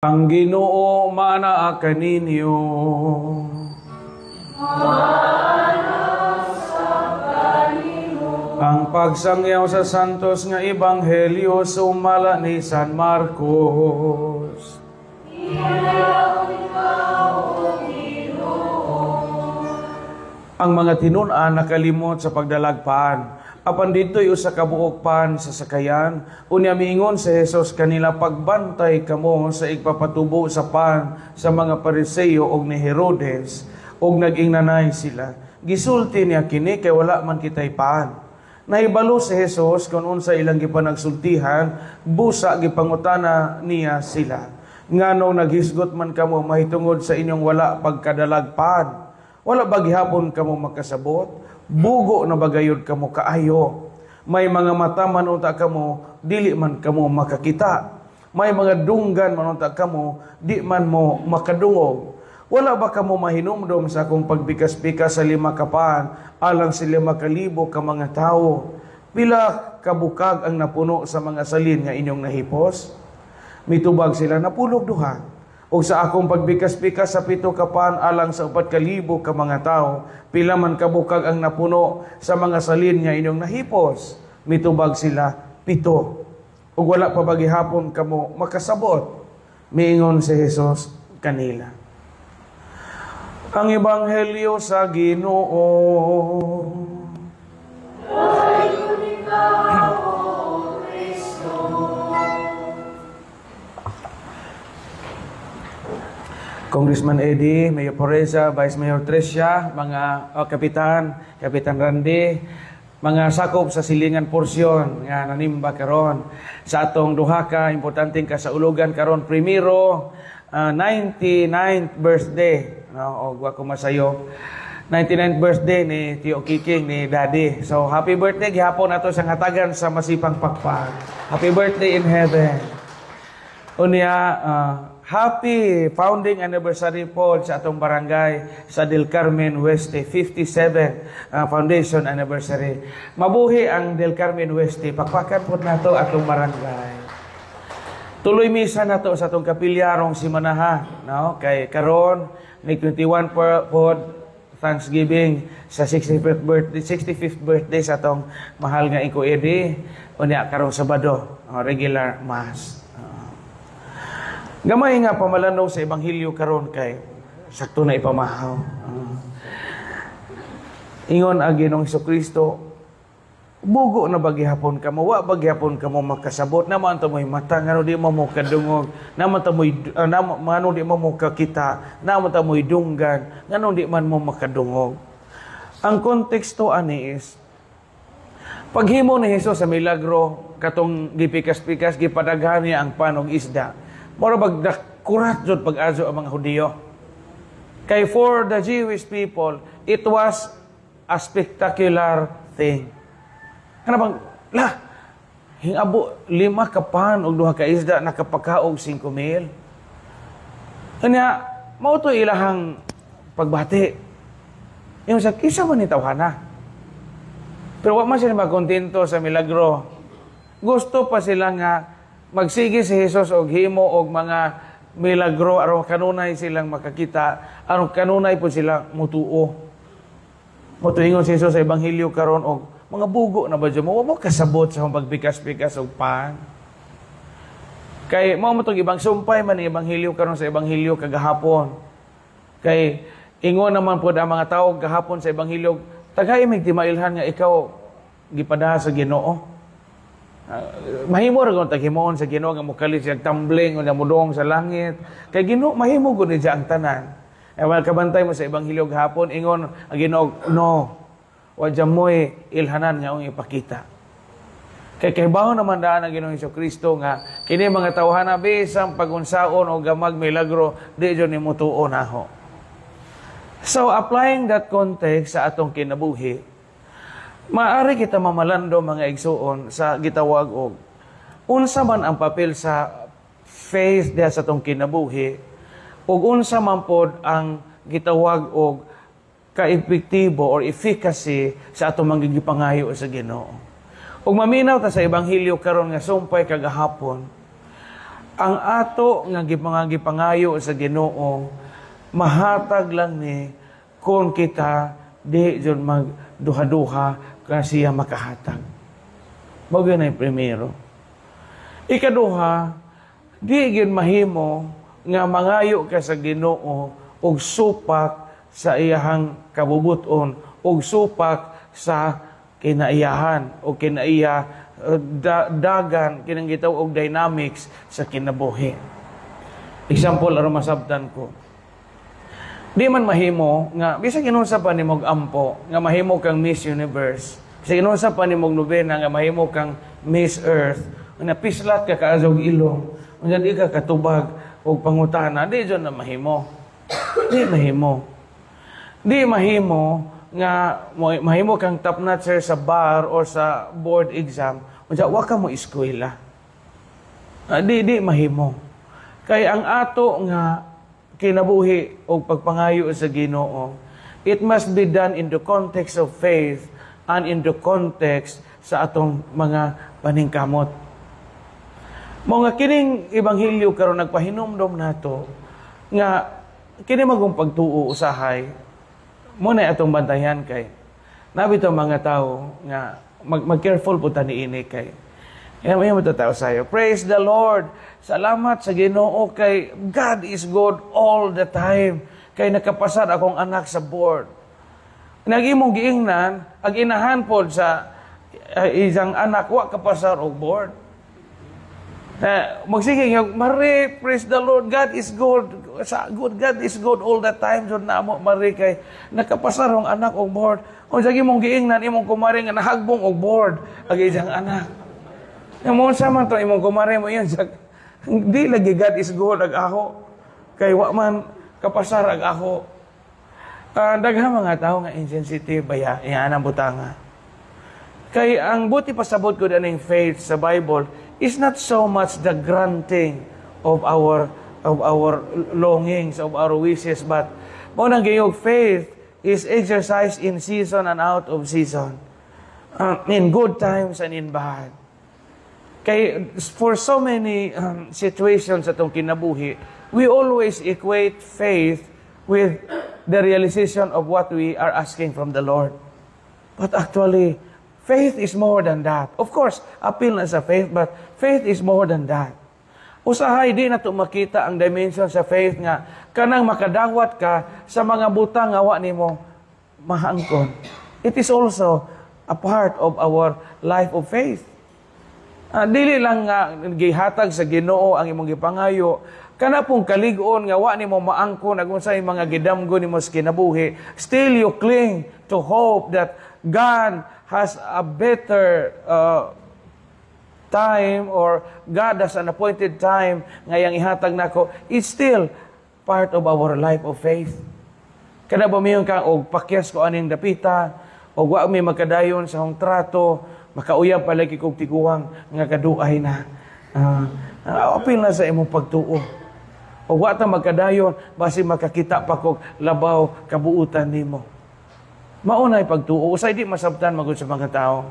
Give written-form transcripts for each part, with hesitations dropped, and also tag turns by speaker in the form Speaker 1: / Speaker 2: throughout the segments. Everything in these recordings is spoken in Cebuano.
Speaker 1: Ang Ginoo maanaa kaninyo. Ang pagsangyaw sa Santos nga Ebanghelyo sumala ni San Marcos. Ang mga tinun-an nakalimot sa pagdalag pan. Apan didto'y usa ka buok pan sa sakayan. Unya miingon si Jesus kanila, "Pagbantay kamo sa igpapatubo sa pan sa mga Pariseo og ni Herodes." Og nag-ingnanay sila, "Gisulti niya kini kay wala man kitay pan." Nahibalo si Jesus kung unsa ilang gipanagsultihan, busa gipangutana niya sila, "Nganong naghisgot man kamo mahitungod sa inyong wala pagkadalag pan? Wala ba gihapon kamo makasabot? Bugo na ba gayud kamo kaayo? May mga mata man unta kamo, dili man kamo makakita. May mga dunggan man unta kamo, di man mo makadungog. Wala ba kamo mahinumdom sa akong pagbikas-bikas sa 5 ka pan alang sa 5,000 ka mga tawo? Pila kabukag ang napuno sa mga salin nga inyong nahipos?" Mitubag sila, "Napulog 2." "Og sa akong pagbikas-bikas sa 7 ka pan alang sa 4,000 ka mga tawo, pila man kabukag ang napuno sa mga salin nga inyong nahipos?" Mitubag sila, "7." "Ug wala pa ba gihapon kamo makasabot?" Miingon si Jesus kanila. Ang Ebanghelyo sa Ginoo. Congressman Eddie, Mayor Poreza, Vice Mayor Tricia, mga Kapitan, Kapitan Randy, mga sakop sa silingan porsyon nga nanimba karon sa atong duha ka importanteng kasaulugan karon. Primero, 99th birthday, no, og wa ko masayop, 99th birthday ni Tio Kiking, ni Daddy. So happy birthday gihapon nato siyang hatagan sa masipang pakpak. Happy birthday in heaven. Unya, happy founding anniversary po sa atong barangay sa Del Carmen Weste, 57 foundation anniversary. Mabuhi ang Del Carmen Weste. Pakpakan po nato atong barangay. Tuloy misa nato sa atong kapilyarong simanaha, no? Kay karon ni 21 pod Thanksgiving sa 65th birthday sa atong mahal nga Iko Eddie. Unya karong Sabado, regular mass. Gamay nga pamalandong sa ebanghelyo karon kay sakto na ipamahaw. Ingon ang Ginoong Hesukristo, "Bugo na ba gihapon kamo? Wa ba gihapon kamo makasabot? Naman ta mo'y mata, ngano di mo kadungog? Naman ta mo'y ngano di mo kakita? Naman ta mo'y dunggan, ngano di man mo makadungog?" Ang konteksto ani is paghimo ni Jesus sa milagro katong gipikas-pikas, gipadaghan niya ang pan og isda. Mura bag kurat jud pag-azo ang mga Hudiyo. Kay for the Jewish people, it was a spectacular thing. Kana bang, la, hingabo 5 ka pan og 2 ka isda nakapakaog 5,000. Kanya, mao to ilahang pagbati. Yung sa kisa man ni tawhana. Pero wa man sila makontento sa milagro. Gusto pa sila nga magsige si Jesus og himo og mga milagro aron kanunay silang makakita, aron kanunay po sila mutuo. Motuingon si Jesus sa ebanghelyo karon og mga bugo na ba dyan mo, wa mo kasabot sa pagbikas-bikas og pan. Kay mao mo tong ibang sumpay man ni ebanghelyo karon sa ebanghelyo kagahapon. Kay ingon naman pod ang mga tawo gahapon sa ebanghelyo, tagay mig timailhan nga ikaw gipadaha sa Ginoo. Mahimo ra gud taghimuon sa Ginoo nga mokalit siya tumbling o mudong sa langit. Kay Ginoo mahimo gud niya ang tanan. Eh well, kabantay mo sa ebanghelyo gahapon, ingon ang Ginoo, "No. Wa mo'y ilhanan nga ang ipakita." Kay kahibaw naman daan ang Ginoong Hesukristo nga kini mga tawhana bisan pagunsaon o gamag milagro di jud ni mutuo naho. So applying that context sa atong kinabuhi, maaari kita mamalando mga igsuon sa gitawag og unsa man ang papel sa faith diha sa atong kinabuhi ug unsa man pod ang gitawag og kaepektibo or efficacy sa atong manggigipangayo sa Ginoo. Ug maminaw ta sa ebanghelyo karon nga sumpay kagahapon, Ang ato nga mga gipangayo sa Ginoo, mahatag lang ni kung kita di jud magduha-duha ka siya makahatag. Mao gyud na primero. Ikaduha, di gyud mahimo nga mangayo ka sa Ginoo og supak sa iyahang kabubuton og supak sa kinaiyahan o kinaiya dagan kinang gitawag og dynamics sa kinabuhi. Example aron masabtan ko. Di man mahimo nga bisag inunsa pa nimo ampo nga mahimo kang Miss Universe. Bisag inunsa pa nimo nobena nga mahimo kang Miss Earth, nga pislat ka kaazog ilong, unya di ka katubag og pangutana, di jud na mahimo. Di mahimo. Di mahimo nga mahimo kang top notcher sa bar or sa board exam, unya wa ka mo eskwela. Di mahimo. Kay ang ato nga kinabuhi o pagpangayo sa Ginoo, it must be done in the context of faith and in the context sa atong mga paningkamot. Mga kining ebanghelyo karon nagpahinumdom nato nga kini magong pagtuo, usahay mo na atong bantayan kay nabito mga tao nga mag-careful po ta niini kay yan mo tao sayo. Praise the Lord. Salamat sa Ginoo kay God is good all the time. Kay nakapasar akong anak sa board. Nagimong giingnan, ang inahan pod sa isang anak wa kapasar og board. Magsige nga, "Mare, praise the Lord, God is good. Sa good, God is good all the time." So namo, mare, kay nakapasar ang anak og board. Kung sa imong giingnan, imong kumare nga nahagbong og board ang isang anak. Yung mo sa man to imong kumare mo yan, di lagi God is good ag ako. Kay wa man kapasar ag ako. Daghang mga tao nga insensitive baya, iyan ang butanga. Kay ang buti pasabot ko aning faith sa Bible is not so much the granting of our longings, of our wishes, but mo nang gayog faith is exercised in season and out of season. In good times and in bad. Kay for so many situations sa atong kinabuhi, we always equate faith with the realization of what we are asking from the Lord. But actually, faith is more than that. Of course, appeal na sa faith, but faith is more than that. Usahay di na to makita ang dimension sa faith nga kanang makadawat ka sa mga butang nga wa nimo maangkon. It is also a part of our life of faith. Dili lang nga gihatag sa Ginoo ang imong gipangayo, kana pong kalig-on nga wa nimo maangkon ag unsay mga gidamgo nimo sa kinabuhi, still you cling to hope that God has a better time or God has an appointed time nga iyang ihatag nako. It's still part of our life of faith. Kada ba mayon ka og pakyas ko aning dapita og wa mi magkadayon sa akong trato, makauyab pa lagi kog tiguang nga kaduay na. Apil na sa imong pagtuo. O wa ta magkadayon, basi makakita pa kog labaw kabuutan nimo. Mao nay pagtuo, usay di masabtan magud sa mga tao.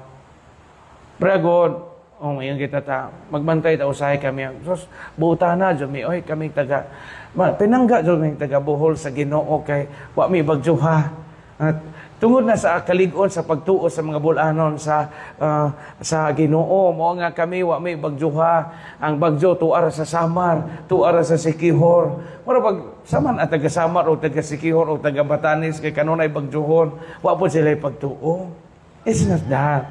Speaker 1: Bragod, oh, ngayon kita ta, magbantay ta usahay kami. Sus, buutan na, jud mi, oy, kami taga, pinangga jud mi taga Bohol sa Ginoo kay wa mi bagjuha. At tungod na sa kalig-on sa pagtuo sa mga bulanon sa Ginoo, mo nga kami wa mi bagjuha. Ang bagjo tuara sa Samar, tuara sa Siquijor. Mura pag saman at taga Samar o taga Siquijor o taga Batanes kay kanunay bagjuhon, wa po sila pagtuo. It's not that.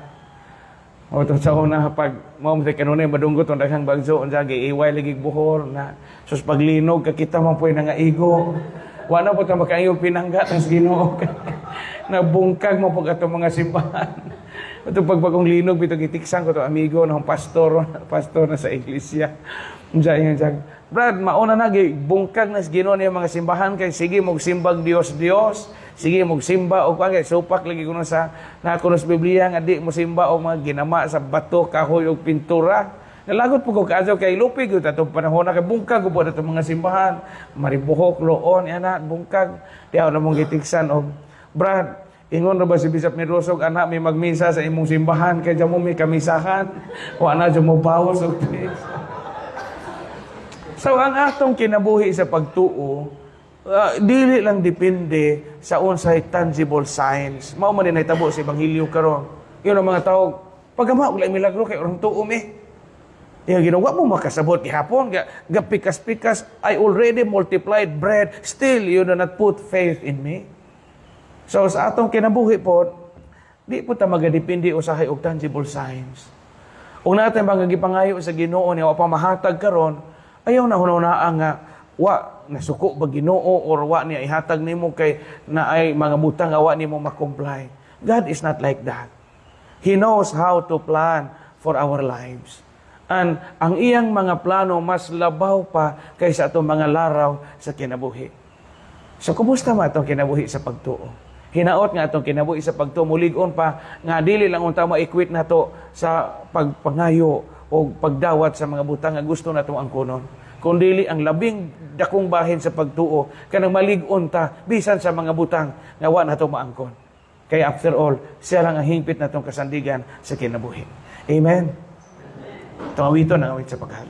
Speaker 1: O to sa una pag mao mo kanunay madunggot ang daghang bagjo unsa giiway lagi Bohol na sus paglinog kakita man po'y nangaigo. Wa na po ta makaayog pinangga tas Ginoo. Nabungkag mo pag atong mga simbahan. Ito pagbagong linog bito gitiksan ko to amigo na pastor, pastor na sa iglesia. Unsa ingon siya, "Brad, mauna na bungkag na sa Ginoo niya mga simbahan kay sige mog simbag Dios Dios, sige mog simba og kay supak lagi kuno sa na kuno sa Biblia nga di mo simba og mga ginama sa bato, kahoy og pintura." Nalagot po ko kaadto kay lupi gyud atong panahon na kay bungkag po atong mga simbahan, maribuhok loon ana bungkag. Di ako namong gitiksan og, "Brad, ingon ra ba si Bishop Mirosog anak may magmisa sa imong simbahan kay mo may kamisahan. Wa na mo bawas og. So ang atong kinabuhi sa pagtuo, dili lang depende sa unsay tangible signs. Mao man din nahitabo sa ebanghelyo karon. Yun ang mga tao, pagama og milagro kay orang tuo mi. Iya ginawa mo makasabot gihapon ga, ga pikas-pikas, "I already multiplied bread, still you do not put faith in me." So sa atong kinabuhi po, di po ta magadepende usahay og tangible signs. Ug natin mga gipangayo sa Ginoo niya wa pa mahatag karon, ayaw na hunahunaa nga wa nasuko ba Ginoo or wa niya ihatag nimo kay naay mga butang nga wa nimo ma-comply. God is not like that. He knows how to plan for our lives. And ang iyang mga plano mas labaw pa kaysa atong mga laraw sa kinabuhi. So kumusta man atong kinabuhi sa pagtuo? Hinaot nga atong kinabuhi sa pagtuo mulig-on pa nga dili lang unta ma-equate nato sa pagpangayo o pagdawat sa mga butang nga gusto natong angkonon. Kung dili ang labing dakong bahin sa pagtuo kanang malig-on ta bisan sa mga butang nga wa nato maangkon. Kaya after all, siya lang ang hingpit natong kasandigan sa kinabuhi. Amen. Itong awiton ang awit sa paghali.